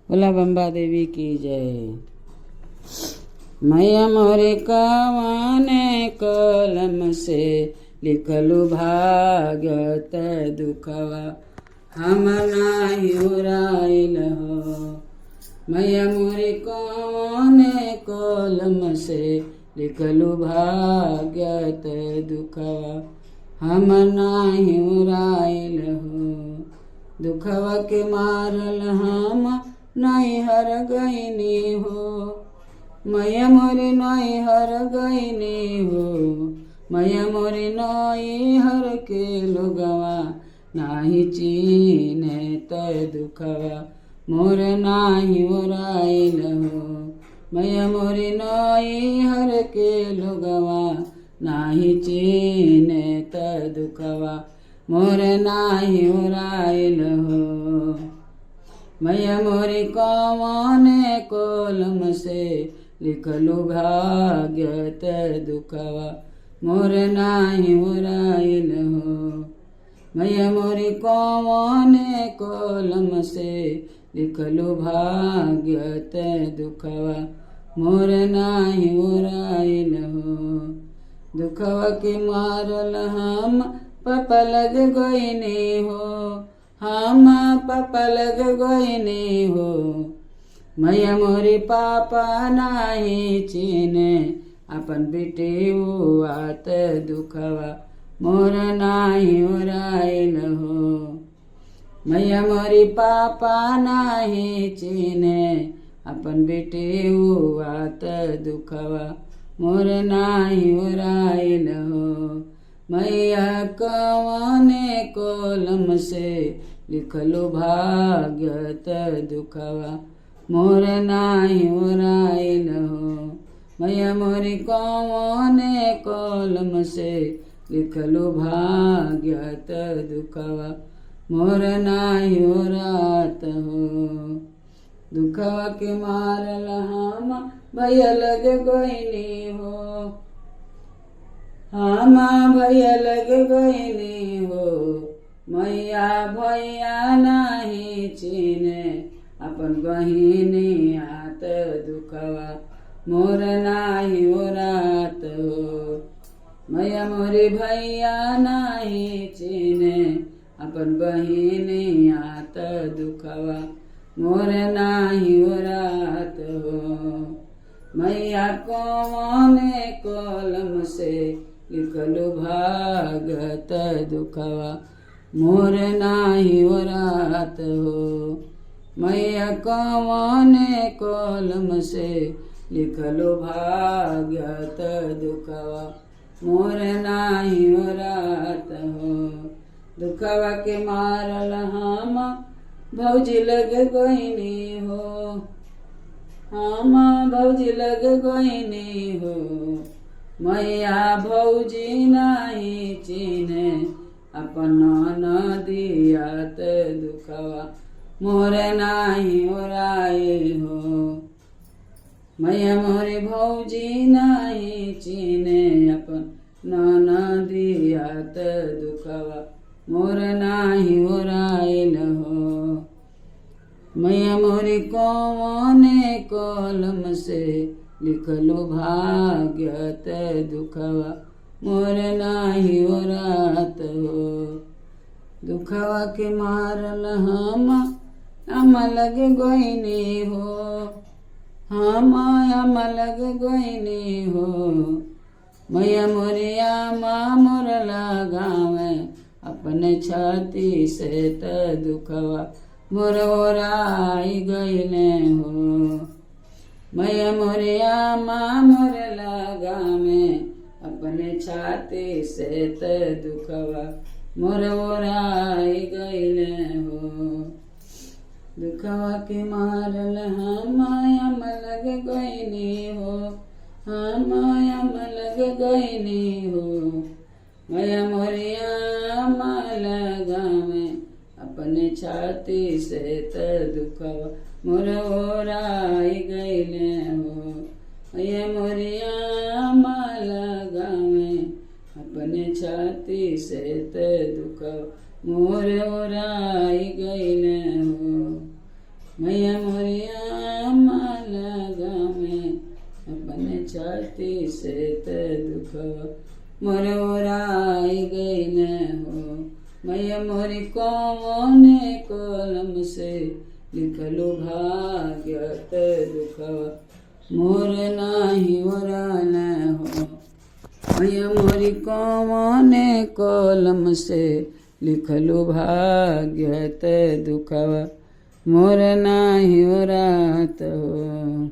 बोला बम्बा देवी की जय। मैया मोरे कवाने कलम से लिखलु भागत दुखवा हम नाही उराइल हो। मैया मोरे कवाने कलम से लिखलु भाग्यत दुखवा हम नाही उराइल हो। दुखवा के मारल हम नहीं हर गईनी हो। मैया मोरी नई हर गईनी हो। मैया मोरी नई हर के लोगवा नाही चीने त दुखवा मोर नाही ओराइल हो। मैया मोरी नई हर के लोगवा नाही चीने त दुखवा मोर नाही ओराइल हो। मैया मोरी कौने कोलम से लिखलु भाग्यत दुखवा मोर नाही उराइल हो। मैया मोरी कौने कोलम से लिखलु भाग्यत दुखवा मोर नाही उराइल हो। दुखवा के मारल हम पपलग गईनी हो। हम पपलग गईनी हो। मैया मोरी पापा नाही चीने अपन बेटी आत दुखवा मोर नाही उराइल हो। मैया मोरी पापा नाही चीने अपन बेटी आत दुखवा मोर नाही उराइल हो। मैया कवने कोलम से लिखलु भाग्यत दुखवा मोर नाही उराइल हो। मैया मोरी कवने कोलम से लिखलु भाग्यत दुखवा मोर नाही उरात हो। दुखवा के मारल हम भैया लग गईनी हो। हम भैया लग गईनी हो। मैया भैया नाही चीने अपन बहिनी आत दुखवा मोर नाही ओरात हो। मैया मोरी भैया नाही चीने अपन बहिनी आत दुखवा मोर नाही ओरात हो। मैया कौने कलम से लिखलु भागत दुखवा मोर नाही ओरात हो। मैया कौने कलम से लिखलु भाग्यत दुखवा मोर नाही ओरात हो। दुखवा के मारल हम भौजी लग गईनी हो। हम भौजी लग गईनी हो। मैया भौजी नाही चीने अपन नदियात दुखवा मोर नाही ओराए हो। मैया मोरे भौजी नाही चीने अपन नदियात दुखवा मोर नाही ओराइल हो। मैया मोरी कौने कलम से लिखलु भाग्यत दुखवा मोर नाही ओरात हो। दुखवा के मारल हम लग गईनी हो। हम लग गईनी हो। मैया मोरिया माँ मोर लगावे अपने छाती से त दुखवा मोर ओराई गईले हो। मैया मोरिया माँ मोर लगावे अपने छाती से त दुखवा मोर ओराई गईले हो। दुखवा के मारल हम लग गईनी हो। हम लग गईनी हो। मैया मोरिया माँ लगावे अपने छाती से त दुखवा मोर ओराई गईले हो। मैया मोरिया माँ लगावे अपने छाती से त दुखवा मोर ओराई गईले हो। मैया मोरिया माला में अपने छाती से ते दुखवा मोर ओराई गई न हो। मैया मोरी कौने कलम से लिखलू भाग्य ते दुखवा मोर नाही ओरा न हो। मैया मोरी कौने कलम से लिखलू भाग्य ते दुखवा मोर नाही ओरात हो।